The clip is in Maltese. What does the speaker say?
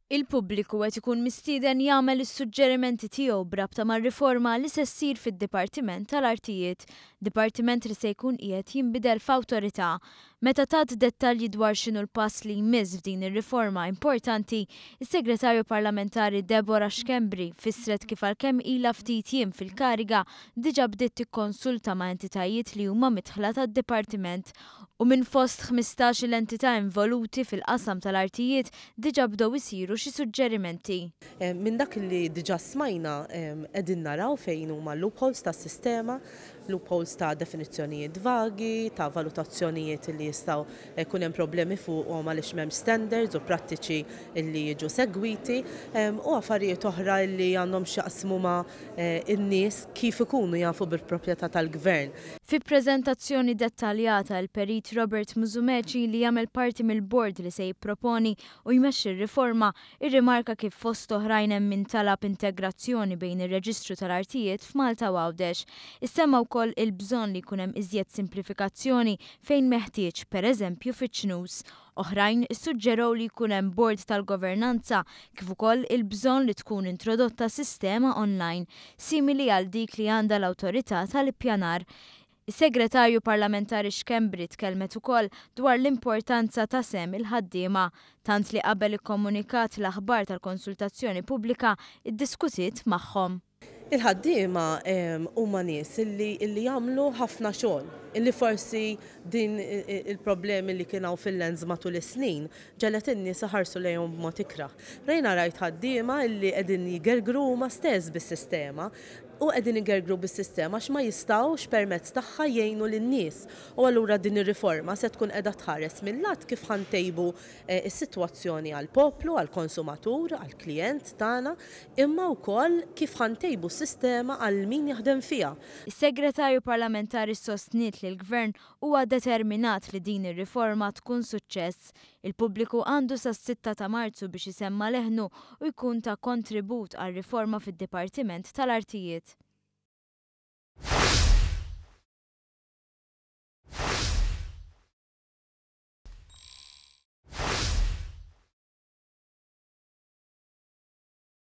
Il-pubbliku qed ikun mistieden jagħmel is-suġġerimenti tiegħu b'rabta mar-riforma li se ssir fid-Dipartiment tal-Artijiet, dipartiment li se jkun qiegħed jinbidel f'awtorità. Meta tat dettalji dwar x'inhu l-pass li jmiss f'din ir-riforma importanti, is-Segretarju Parlamentari Deborah Schembri fissret kif għalkemm ilha ftit jiem fil-kariga diġà bdiet tikkonsulta ma' entitajiet li huma midħla tad-dipartiment u minn fost 15-il entità involuti fil-qasam tal-artijiet diġà bdew isiru xi suġġerimenti. Minn dak li diġà smajna qegħdin naraw fejn huma l-loopholes tas-sistema, loopholes ta' definizzjonijiet vagi, ta' valutazzjonijiet li jistgħu jkun hemm problemi fuqhom għaliex m'hemmx standards u prattiċi li jiġu segwiti u affarijiet oħra li għandhom x'jaqsmu ma' in-nies kif ikunu jafu bil-proprjetà tal-Gvern. Fi preżentazzjoni dettaljata, il-Perit Robert Musumeci li jagħmel parti mill-bord li se jipproponi u jmexxi r-riforma, irrimarka kif fost oħrajn hemm min talab integrazzjoni bejn ir-reġistru tal-artijiet f'Malta u Għawdex. Issemma wkoll il-bżonn li jkun hemm iżjed simplifikazzjoni fejn meħtieġ, per eżempju fiċ-ċnus. Oħrajn issuġġerew li jkun hemm bord tal-governanza kif ukoll il-bżonn li tkun introdotta sistema online, simili għal dik li għandha l-Awtorità tal-Ippjanar. Is-Segretarju Parlamentari Schembri tkellmet ukoll dwar l-importanza ta' sehem il-ħaddiema, tant li qabel ikkomunikat l-aħbar tal-konsultazzjoni pubblika iddiskutiet magħhom. Il-ħaddiema huma nies illi illi jagħmlu ħafna xogħol, illi forsi din il-problemi li kien hawn fil-lands matul is-snin ġegħlet in-nies iħarsu lejhom b'mod ikrah. Però jiena rajt ħaddiema illi qegħdin jgergru huma stess bis-sistema u qegħdin igergru bis-sistema għax ma jistgħux permezz tagħha jgħinu lin-nies. U allura din ir-riforma se tkun qiegħda tħares mil-lat kif ħa ntejbu is-sitwazzjoni għall-poplu, għall-konsumatur, għall-klijent tagħna, imma wkoll kif ħa ntejbu s-sistema għal min jaħdem fiha. Is-Segretarju Parlamentari sostniet li l-Gvern huwa determinat li din ir-riforma tkun suċċess. Il-pubbliku għandu sas-sitta ta' Marzu biex isemma' leħnu u jkun ta' kontribut għar-riforma fid-Dipartiment tal-Artijiet.